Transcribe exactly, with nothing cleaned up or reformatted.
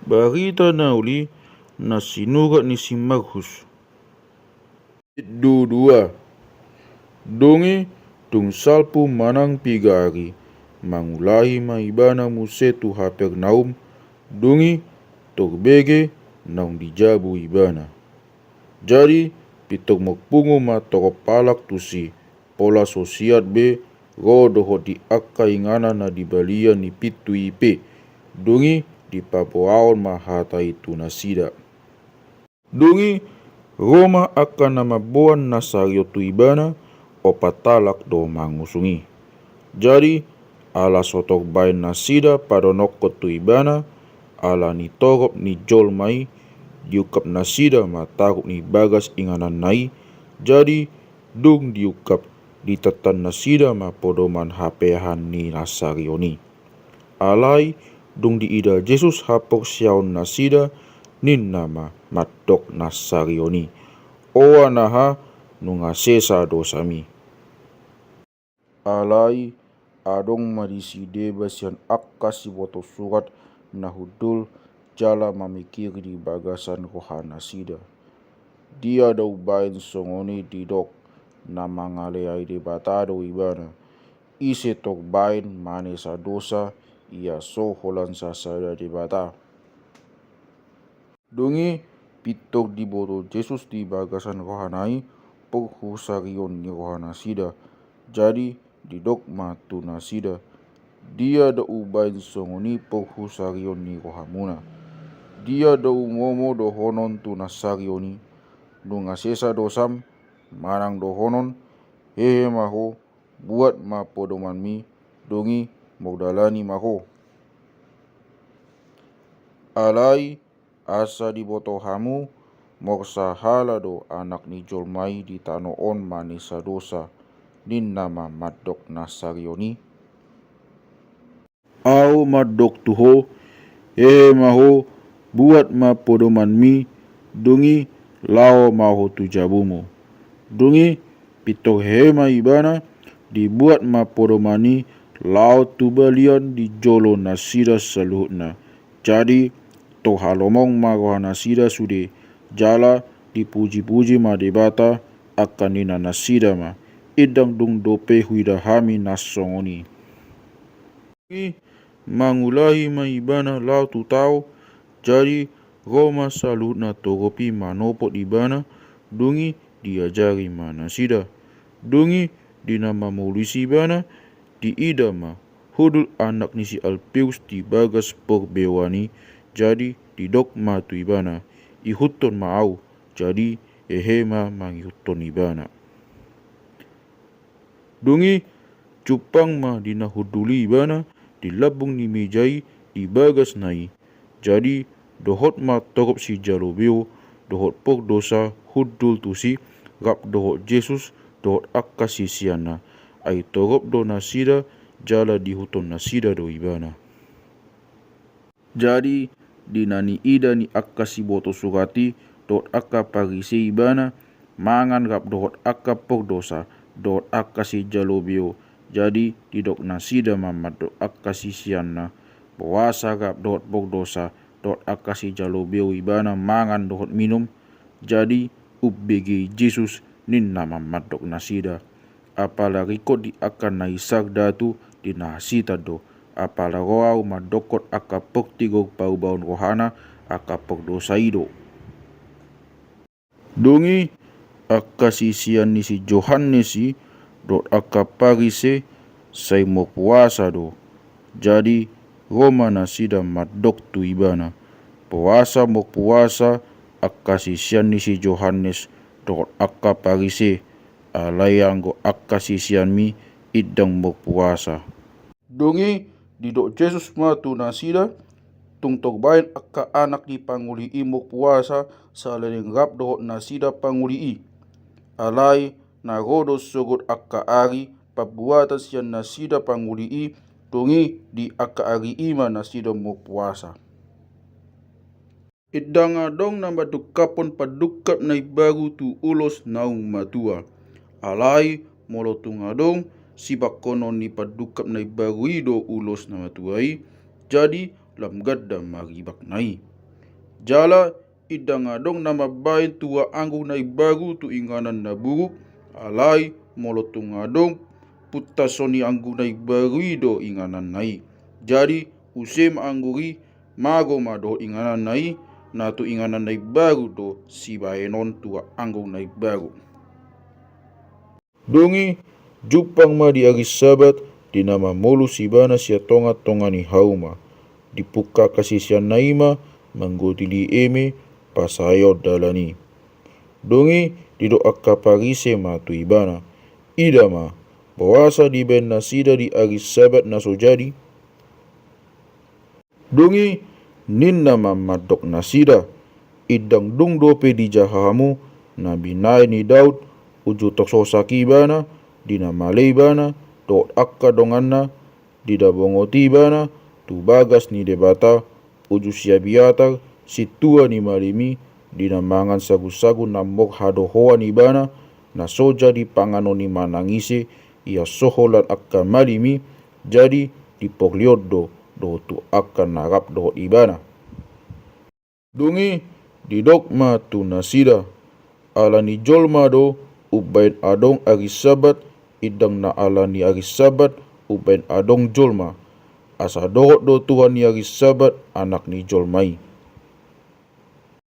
Barita na uli na sinurat ni si Markus. Bindu dua. Dung i, dung salpu manang piga ari, mangulahi ma ibana muse tu Kapernaum. Dung i, torbege naung di jabu ibana. Jadi, pintor marpungu ma torop halak tusi, pola so siat be ro dohot di angka inganan na di balian ni pintu i pe. Dung i, dipaboahon ma hata i tu nasida. Dung i, ro ma angka na mamboan na sarion tu ibana, opat halak do mangusung i. Jadi, ala so torbaen nasida padonokkon tu ibana, ala ni torop ni jolma i, diungkap nasida ma tarup ni bagas ingananna i. Jadi, dung diungkap, ditantan nasida ma podoman hapeahan ni na sarion i. Alai, dung diida Jesus haporseaon nasida, ninna ma mandok na sarion i: O anaha, nunga sesa dosami. Alai, adong ma disi deba sian angka siboto surat na hundul jala mamingkiri di bagasan roha nasida: Dia do umbaen songon i? Didok, na mangaleai Debata do ibana. Ise torbaen manesa dosa, ia so holan sasada Debata. Dung i, pintor diboto Jesus di bagasan rohana i porhusarion ni roha nasida. Jadi, didok ma tu nasida: Dia do umbaen songon i porhusarion ni rohamuna? Dia do umomo dohonon tu na sarion i: Nunga sesa dosam? Manang dohonon: Hehe ma ho, buat ma podomanmi, dung i mardalani ma ho? Alai, asa diboto hamu, molo sahala do Anak ni jolma i di tano on manesa dosa, ninna ma mandok na sarion i: Ahu mandok tu ho, hehe ma ho, buat ma podomanmi, dung i laho ma ho tu jabumu. Dung i, pintor hehe ma ibana, dibuat ma podoman i laho tu balian di jolo nasida saluhutna. Jadi, torhalomong ma roha nasida sude, jala dipujipuji ma Debata. Angka ninna nasida ma: Indang dung dope huida hami na songon i. Dung i, mangulahi ma ibana laho tu tao. Jadi, ro ma saluhutna torop i manopot ibana, dung i diajari ma nasida. Dung i, di na mamolus ibana, diida ma hundul anak ni si Alpeus di bagas porbeoan i. Jadi, didok ma tu ibana: Ihuthon ma ahu. Jadi, hehe ma mangihuthon ibana. Dung i, jumpang ma di na hundul i ibana di lambung ni meja i di bagasna i. Jadi, dohot ma torop sijalo beo dohot pordosa hundul tusi, rap dohot Jesus dohot angka siseanna. Ai torop do nasida, jala diihuthon nasida do ibana. Jadi, di na niida ni angka siboto surat i dohot angka Parise ibana mangan rap dohot angka pordosa dohot angka sijalo beo. Jadi, didok nasida ma mandok angka siseanna: Boasa rap dohot pordosa dohot angka sijalo beo ibana mangan dohot minum? Jadi, umbege i Jesus, ninna ma mandok nasida: Apala ringkot di angka na isar datu, di na hasitan do. Apala ro ahu mandokkon angka portigor paubahon rohana, angka pordosa i do. Dung i, angka sisean ni si Johannes i dohot angka Parise sai marpuasa do. Jadi, ro ma nasida mandok tu ibana. Boasa marpuasa angka sisean ni si Johannes dohot angka Parise, alai anggo angka siseanmi indang marpuasa? Dung i, didok Jesus ma tu nasida: Tung torbaen angka anak ni pangoli i marpuasa saleleng rap dohot nasida pangoli i. Alai, na ro do sogot angka ari pambuatan sian nasida pangoli i, dung i di angka ari i ma nasida marpuasa. Indang adong na mandungkaphon pandungkap na imbaru tu ulos naung matua. Alai, molo tung adong, sibakhonon ni pandungkap na imbaru i do ulos na matua i, jadi lam ganda maribakna i. Jala indang adong na mambahen tuak anggur na imbaru tu inganan na buruk, alai molo tung adong puntason ni anggur na imbaru i do ingananna i. Jadi use ma anggur i, mago ma dohot ingananna i, na tu inganan na imbaru do sibahenon tuak anggur na imbaru. Dung i jumpang ma di ari Sabat di na mamolus ibana sian tongatonga ni hauma. Dipungka angka siseanna i ma manggotili eme pasaeon dalan i. Dung i didok angka Parise ma tu ibana, "Ida ma, boasa dibahen nasida di ari Sabat na so jadi?" Dung i ninna ma mandok nasida, "Indang dung dope dijaha hamu na binahen ni Daud uju tososak i ibana, di na male ibana dohot angka donganna, di na bongot i ibana tu bagas ni Debata, uju si Abiatar sintua ni malim i, di na mangan sagusagu na morhado hoan ibana, na so jadi panganon ni manang ise, ia so holan angka malim i, jadi diporlion do dohot tu angka na rap dohot ibana." Dung i didok ma tu nasida, "Ala ni jolma do umbahen adong ari Sabat, indang na ala ni ari Sabat umbahen adong jolma. Asa dohot do Tuhan ni ari Sabat Anak ni jolma i."